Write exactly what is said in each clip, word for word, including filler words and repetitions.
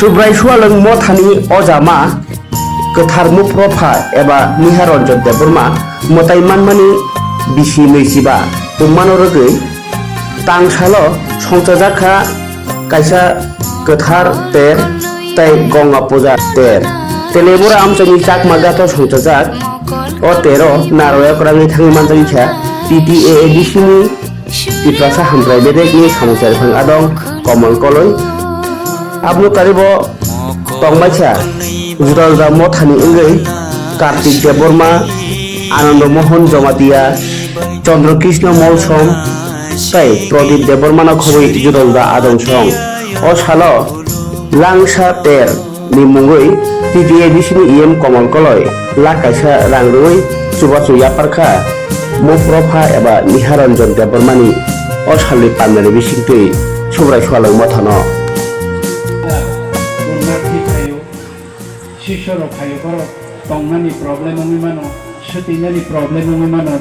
Subrai Sualwng Mothani ojama kwthar Muphropha eba Niharanjan Debbarma mwtai manmani bisi nwichiba tongmano rwgwi tangsalo songchajak kha kaisa kwthar ter tei Ganga puja ter. Telebura amchaini Chakma Gatho songchajak. O tero naroyok rangwi thangwi manjak kha T T A A D C ni Tiprasa Hamkrai Bedekni samung cherphang adong Komol Koloi. Aboni karibo tongbaikha juda juda mothani wngwi Kartik Debbarma, Anando Mohon Jomatia, Chandra Krishna Molsom tei Pradip Debbarmano khobwi juda juda adong song. O salo Langsa ter ni mungwi T T A D C ni E M Komol Koloi lakh kaisa rang rwui chubachu yapar kha Muphropha eba Niharanjan Debbarmani o salni pandani bisingtwi Subrai Sualwng Mothano. Purnathi phaio, sisyo rok phaio, borok tongnani problem wngwi mano, swtwinani problem wngwi mano.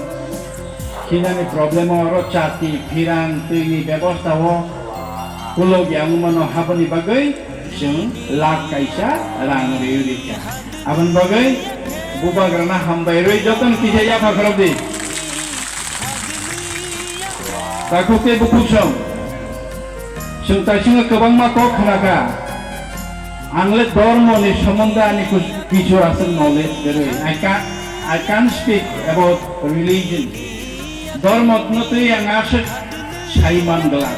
Khinani problem o oro chati, phirang, twini bebosta o kulok ya wngmano, haboni bagwi chwng lakh kaisa rang riwi rikha. Aboni bagwi bubagrano hambai rwi jotono kisa yapha khorokdi. Takhuk tei bukhuk song. Chwng taisingo kwbangma kok khna kha. Ang le dhormo ni sombondhe ani kus-, kichu aswk knowledge kwrwi. I can't, I can't speak about religion. Dhormo no twi ang aswk sai man glak.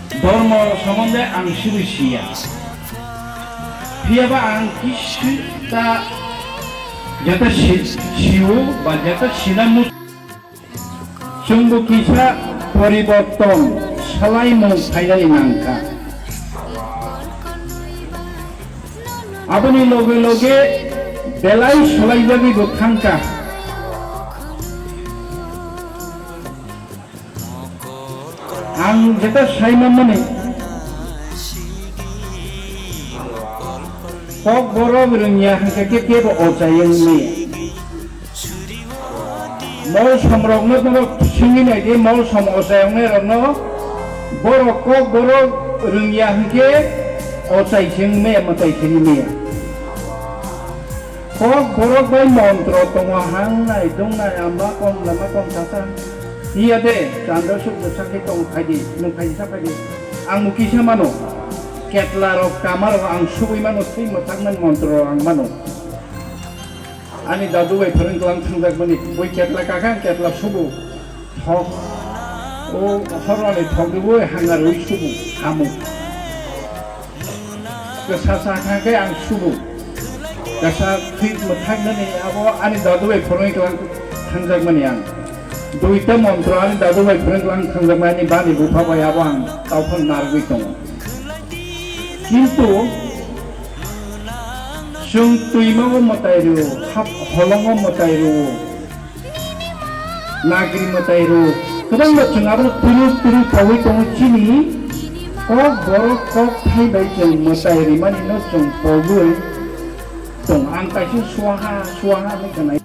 Dhormo sombondhe ang sibui siya. Phiyaba ang kisu ta jeta si-, siu ba jeta sina mu- Chwngbo kisa poriborton salaimung phainani nangkha. Aboni loge loge belai solaijagwibo thangkha. Ang jeta sai manmani, Kokborok rwngya hwnkhe khe kebo ochai wngmaya. Molsom rokno norok swngwi naidi, molsom ochai wngnai rokno, borok Kokborok rwngya hwnkhe ochai se wngmaya, mwtai se wngmaya. Kokborok bai montro tongo, hangnai, dungnai, ama kong, lama kong, sasa. Iya de, chando suk bwsa khe tong phaidi, nwng phaidi sa phaidi. Ang bo kisa mano, ketla rok, kama rok ang subui mano, twi mwthaknani montro rok ang mano. Ani dadu bai phwrwng tlang thangjakmani, bui ketla kakha ang ketla subu. Thok, o hormani thok rwui hangar rwui subu, hamu. Kwsa sa kha khe ang subu. Kwsa thwi mwthaknani abo ani dadu bai phwrwngwi tlang thangjakmani ang. Duita montro ani dadu bai phwrwngwi tlang thangjakmani, ani bani bupha bai abo ang tauphang narwgwi tongo. Kintu chwng twima o mwtai rw-o, hap holongo mwtai rw-o, nagri mwtai rw-o, kwbangma chwng abono turu turu pogwi tongo. Chini Kokborok kokthai bai chwng mwtai rimani no chwng pogwi tongo. Ang kaisa swaha swaha hinwi khwnai.